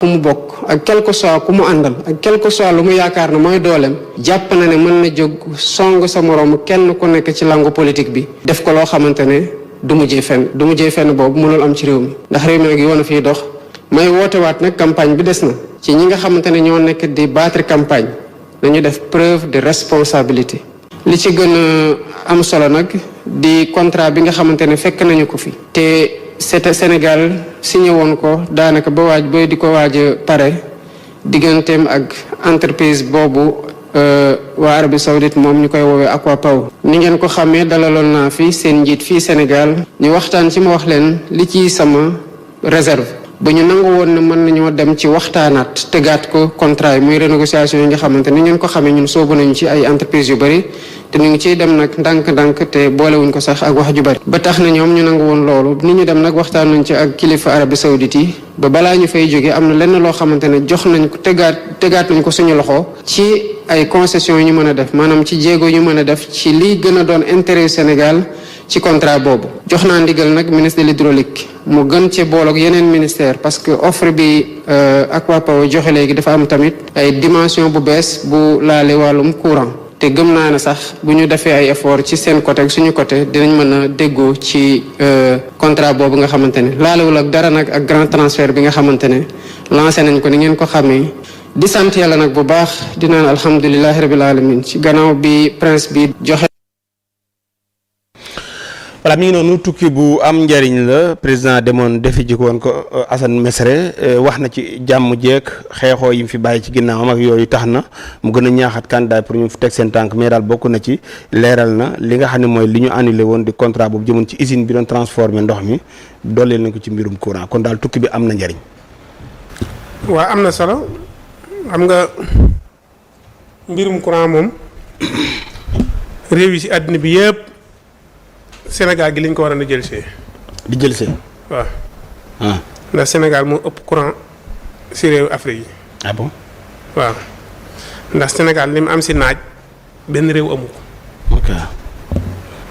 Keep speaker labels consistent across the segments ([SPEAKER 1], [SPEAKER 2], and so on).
[SPEAKER 1] ku mu bokk ak quelque soit ku mu àndal ak quelque soit lu mu yaakaar ne mooy dooleem jàpp na ne mën na jóg song sa moroom kenn ku nekk ci langue politique bi def ko loo xamante ne du mujjee fenn boobu mënul am ci réew mi ndax réew mi nag yoon a fiy dox may wootewaat nag campagne bi des na ci ñi nga xamante ne ñoo nekk di battre campagne nañu def preuve de responsabilité. li ci gën a am solo nag di contrat bi nga xamante ne fekk nañu ko fi te Sénégal signé woon ko daanaka ba di ko waaj a pare digganteem ak entreprise boobu waa Arabie Saoudite moom ñu koy woowee Aquapower. ni ngeen ko xamee dalaloon naa fi seen njiit fii Sénégal ñu waxtaan ci ma wax leen li ci sama réserve ba ñu nangu woon na mën nañoo dem ci waxtaanaat tegaat ko contrat yi muy renégociation yi nga xamante ni ngeen ko xamee ñun soobu nañu ci ay entreprise yu bëri te ñu ngi ciy dem nag ndànk-ndànk te boolewuñ ko sax ak wax ju bëri ba tax na ñoom ñu nangu woon loolu ni ñu dem nag waxtaan nañ ci ak kilifa Arabie Saoudite yi ba balaa ñu fay jóge am na lenn loo xamante ne jox nañ ko tegaat nañ ko suñu loxo ci ay concessions yu ñu mën a def maanaam ci jéego yu mën a def ci lii gën a doon intérêt Sénégal ci contrat boobu jox naa ndigal nag ministre de l'hydraulique mu gën ci booloog yeneen ministère parce que offre bi Aquapower joxe léegi dafa am tamit ay dimension bu bees bu laale wàllum courant te gëm naa ne sax bu ñu defee ay effort ci seen côté ak suñu côté dinañ mën a déggoo ci contrat boobu nga xamante ne laalewul ak dara nag ak grand transfert bi nga xamante ne lancé nañ ko ni ngeen ko xamee di sant yàlla nag bu baax di naan alhamdulilahi rabil alamin ci gannaaw bi prince bi joxe.
[SPEAKER 2] voilà mi ngi noonu tukki bu am njëriñ la président demoon defi ji ko woon ko Assane Mesre wax na ci jàmm jeeg xeexoo yi mu fi bàyyi ci ginnaawam ak yooyu tax na mu gën a ñaaxat candidat pour ñu fi teg seen tànk mais daal bokk na ci leeral na li nga xam ne mooy li ñu annulé woon di contrat boobu jëmoon ci usine bi doon transformer ndox mi dooleel nañ ko ci mbirum courant kon daal tukki bi am na njëriñ.
[SPEAKER 3] waaw am na solo xam nga mbirum courant moom réew yi ci àddina bi yëpp. Sénégal gi lañ ko war a jël see.
[SPEAKER 2] di jël see.
[SPEAKER 3] waaw. ndax Sénégal moo ëpp courant ci réewu Afrique yi.
[SPEAKER 2] ah bon.
[SPEAKER 3] waaw ndax Sénégal li mu am ci naaj benn réew amu ko.
[SPEAKER 2] ok.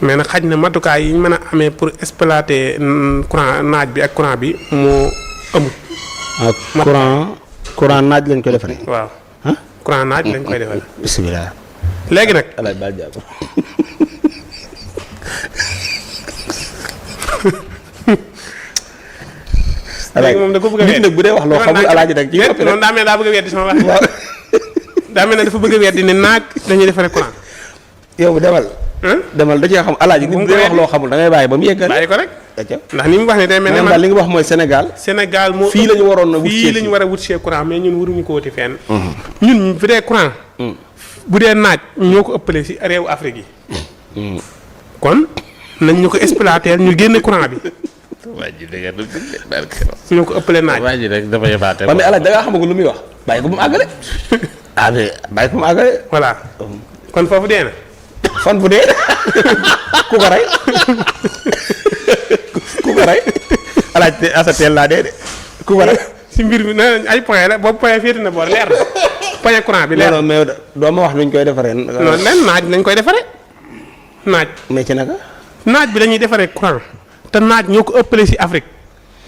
[SPEAKER 3] mais nag xaj na matukaay yi ñu mën a amee pour exploiter courant naaj bi ak courant bi moo amut.
[SPEAKER 2] courant naaj lañ koy defaree.
[SPEAKER 3] waaw. courant naaj lañ koy defaree.
[SPEAKER 2] bisimilah.
[SPEAKER 3] léegi nag.
[SPEAKER 2] alaay baal jàpp.
[SPEAKER 3] léegi moom da ko bëgg a weddi
[SPEAKER 2] nit nag bu dee wax loo xamul alaaji nag.
[SPEAKER 3] noonu daa mel daa bëgg a weddi sama wax. daa mel ne dafa bëgg a weddi ne naaj dañuy defaree courant.
[SPEAKER 2] yow demal. demal da cee xam alaaji nit bu dee wax loo xamul da ngay bàyyi ba mu yeggal.
[SPEAKER 3] bàyyi ko rek. ndax ni mu wax ne day mel ne
[SPEAKER 2] man li nga wax mooy Sénégal.
[SPEAKER 3] Sénégal moo
[SPEAKER 2] fii la ñu waroon a wut
[SPEAKER 3] fii la ñu war a wut see courant mais ñun waruñu ko wuti fenn. ñun bu dee courant. bu dee naaj ñoo ko ëppale ci réewu Afrique yi. kon nañ ñu ko exploiter ñu génne courant bi.
[SPEAKER 4] waa ji dëgg la
[SPEAKER 3] ñoo ko ëppale naaj.
[SPEAKER 4] waa ji rek dafa yebaate.
[SPEAKER 2] mais alaaj da ngaa xamagul lu muy wax bàyyi ko bu mu àggale. ah mais bàyyi ko bu mu àggale.
[SPEAKER 3] voilà kon foofu dee na.
[SPEAKER 2] fan bu dee ku ko rey ku ko rey alaaj te asa teel laa dee de ku ko rey.
[SPEAKER 3] ci mbir mi nee nañ ay point la boobu point féete na boor leer na point courant bi leer na.
[SPEAKER 2] non mais doo ma wax nuñ koy defaree.
[SPEAKER 3] non leen naaj lañ koy defaree naaj.
[SPEAKER 2] mais ci naka.
[SPEAKER 3] naaj bi lañuy defaree courant te naaj ñoo ko ëppale ci Afrique.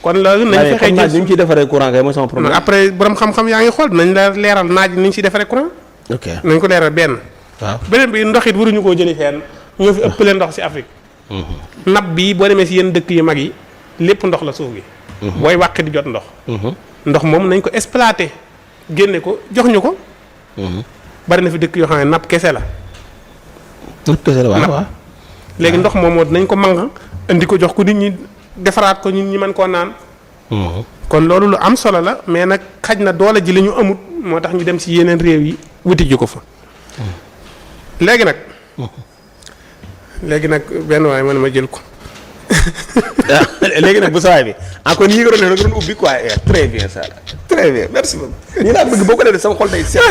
[SPEAKER 3] kon loolu nañ fexe
[SPEAKER 2] naaj bi ñu ciy defaree courant kay mooy sama problème.
[SPEAKER 3] après borom xam-xam yaa ngi xool nañ la leeral naaj ni ñu ciy defaree courant.
[SPEAKER 2] ok
[SPEAKER 3] nañ ko leeral benn.
[SPEAKER 2] waaw
[SPEAKER 3] beneen bi ndox it waruñu koo jëli fenn ñoo fi ëppale ndox ci Afrique. napp bi boo demee ci yenn dëkk yu mag yi lépp ndox la suuf gi. booy wàq di jot ndox. ndox moom nañ ko exploité génne ko jox ñu ko. bari na fi dëkk yoo xam ne napp kese la.
[SPEAKER 2] napp kese la waaw.
[SPEAKER 3] léegi ndox moom moo dinañ ko màng indi ko jox ko nit ñi defaraat ko nit ñi mën koo naan. kon loolu lu am solo la mais nag xaj na doole ji la ñu amut moo tax ñu dem ci yeneen réew yi wuti ji ko fa. léegi nag benn waay man ma jël ko.
[SPEAKER 2] léegi nag bu sawaay bi encore nii nga doon ne nga doon ubbi quoi très bien ça très bien merci beaucoup. nii laa bëgg boo ko defee sama xol day seet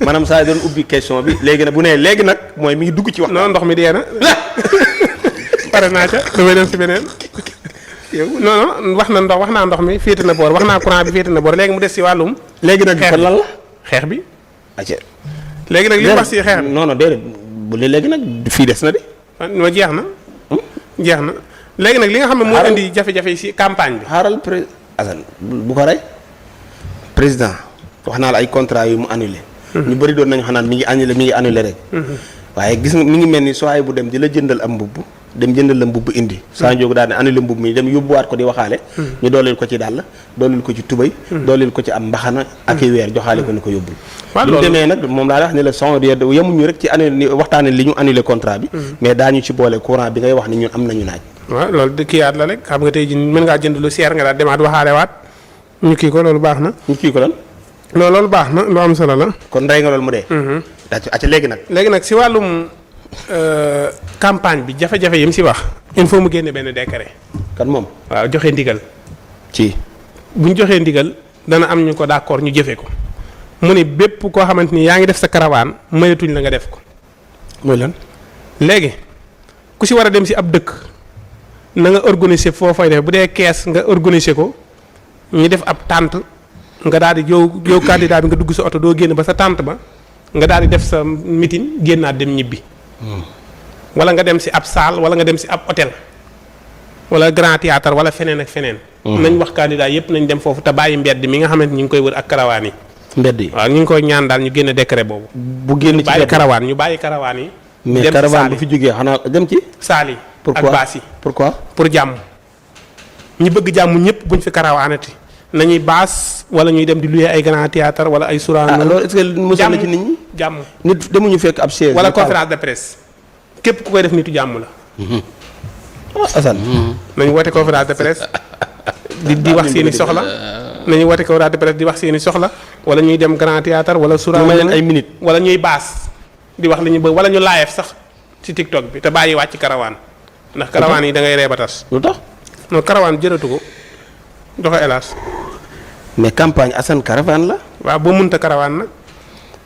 [SPEAKER 2] maanaam saa doon ubbi question bi léegi nag bu nee léegi nag mooy mi ngi dugg ci wax.
[SPEAKER 3] non ndox mi dee na pare naa ca damay dem ci beneen. non wax naa ndox mi féete na boor wax naa courant bi féete na boor léegi mu des ci wàllum.
[SPEAKER 2] léegi nag kon lan la
[SPEAKER 3] xeex bi.
[SPEAKER 2] léegi
[SPEAKER 3] nag li wax ci xeex bi
[SPEAKER 2] non non déedéet bu léegi nag fii des na de.
[SPEAKER 3] ma jeex na. jeex na léegi nag li nga xam ne moo indi jafe-jafe ci campagne bi.
[SPEAKER 2] xaaral Assane bu ko rey. président wax naa la ay contrat yu mu annulé. ñu bëri doon nañu xanaan mi ngi annulé rek. waaye gis nga mi ngi mel ni soo bu dem di la jëndal am mbubb dem jëndal la mbubb indi. saa njóogu daal ne annulé mbubb mi dem yóbbuwaat ko di waxaale. ñu dooleel ko ci dàll dooleel ko ci tubay. dooleel ko ci am mbaxana ak i weer joxaale ko ni ko yóbbul. waaw loolu demee nag moom laa wax ne la son yemuñu rek ci annulé waxtaane li ñu annulé contrat bi. mais daañu ci boole courant bi ngay wax ni ñun am nañu naaj.
[SPEAKER 3] waaw loolu de kiiyaat la rek xam nga tey jii mën ngaa jënd lu seer nga daal demaat waxaale waat ñu kii ko loolu baax na.
[SPEAKER 2] ñu kii ko lan.
[SPEAKER 3] loolu baax na lu am solo la.
[SPEAKER 2] kon rey nga loolu mu dee. daa léegi nag.
[SPEAKER 3] léegi nag si wàllum campagne bi jafe-jafe yi mu si wax. il faut mu génne benn décret.
[SPEAKER 2] kan moom.
[SPEAKER 3] waaw joxe ndigal.
[SPEAKER 2] ci
[SPEAKER 3] bu ñu joxee ndigal dana am ñu ko d'accord ñu jëfe ko mu ne bépp koo xamante ni yaa ngi def sa karawaan mayatuñ la nga def ko.
[SPEAKER 2] mooy lan.
[SPEAKER 3] léegi ku si war a dem si ab dëkk na nga organiser foo fay def bu dee kees nga organiser ko ñu def ab tànt nga daal di yow candidat bi nga dugg sa oto doo génn ba sa tànt ba nga daal di def sa meeting génnaat dem ñibbi. wala nga dem si ab salle wala nga dem si ab hôtel wala grand théâtre wala feneen ak feneen. nañ wax candidat yépp nañ dem foofu te bàyyi mbedd mi nga xamante ñu ngi koy wër ak karawaan yi.
[SPEAKER 2] mbedd yi
[SPEAKER 3] waaw ñu ngi koy ñaan daal ñu génne décret boobu.
[SPEAKER 2] bu génn ci
[SPEAKER 3] bàyyi karawaan ñu bàyyi karawaan yi.
[SPEAKER 2] mais caravane bu fi jógee xanaa dem ci.
[SPEAKER 3] saal yi ak baas yi.
[SPEAKER 2] pourquoi
[SPEAKER 3] pour jàmm ñi bëgg jàmm ñëpp buñ fi karawaanati nañuy baas wala ñuy dem di louer ay grand théâtre wala ay Sorano.
[SPEAKER 2] loolu est-ce que mosal na ci nit ñi.
[SPEAKER 3] jàmm
[SPEAKER 2] nit demuñu fekk ab chaise.
[SPEAKER 3] wala conférence de presse képp ku koy def nitu jàmm la.
[SPEAKER 2] Assane.
[SPEAKER 3] nañu woote conférence de presse di wax seeni soxla nañu woote conférence de presse di wax seeni soxla wala ñuy dem grand théâtre wala Sorano
[SPEAKER 2] may leen ay minutes.
[SPEAKER 3] wala ñuy baas di wax li ñu bëgg wala ñu live sax ci TikTok bi te bàyyi wàcc karawaan ndax karawaan yi da ngay ree ba tas.
[SPEAKER 2] lu tax.
[SPEAKER 3] non karawaan jërëtu ko doxe hélas.
[SPEAKER 2] mais campagne Assane caravane la.
[SPEAKER 3] waaw boo mënta karawaan nag.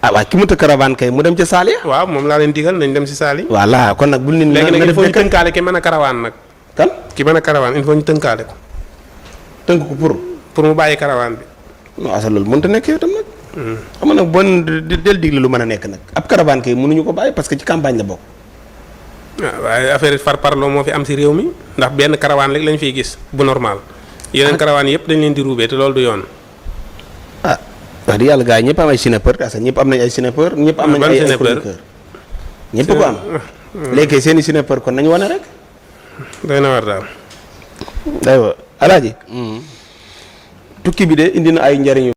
[SPEAKER 2] waaw ki mënta caravane kay mu dem ca saal ya.
[SPEAKER 3] waaw moom laa leen digal nañ dem si saal yi.
[SPEAKER 2] voilà kon nag bul nit
[SPEAKER 3] léegi nag il faut ñu tënkaale ki mën a karawaan nag.
[SPEAKER 2] kan
[SPEAKER 3] ki mën a karawaan il faut ñu tënkaale ko.
[SPEAKER 2] tënk ko
[SPEAKER 3] pour mu bàyyi karawaan bi.
[SPEAKER 2] non Assane loolu mënta nekk yow tam nag. xam nga nag bon del digle lu mën a nekk nag ab caravane kay mënuñu ko bàyyi parce que ci campagne la bokk.
[SPEAKER 3] waaw waaye affaire far parloo moo fi am si réew mi ndax benn karawaan rek lañ fiy gis bu normal yeneen karawaan yëpp dañ leen di ruubee te loolu du yoon.
[SPEAKER 2] ah wax dëgg yàlla gars yi ñëpp am ay sniper parce que ñëpp am nañ ay sniper ñëpp am nañ ay chroniqueur ñëpp ko am. léegi seen i sniper kon nañu wane rek.
[SPEAKER 3] doy na war daal.
[SPEAKER 2] aywa alaaji tukki bi de indi na ay njariñ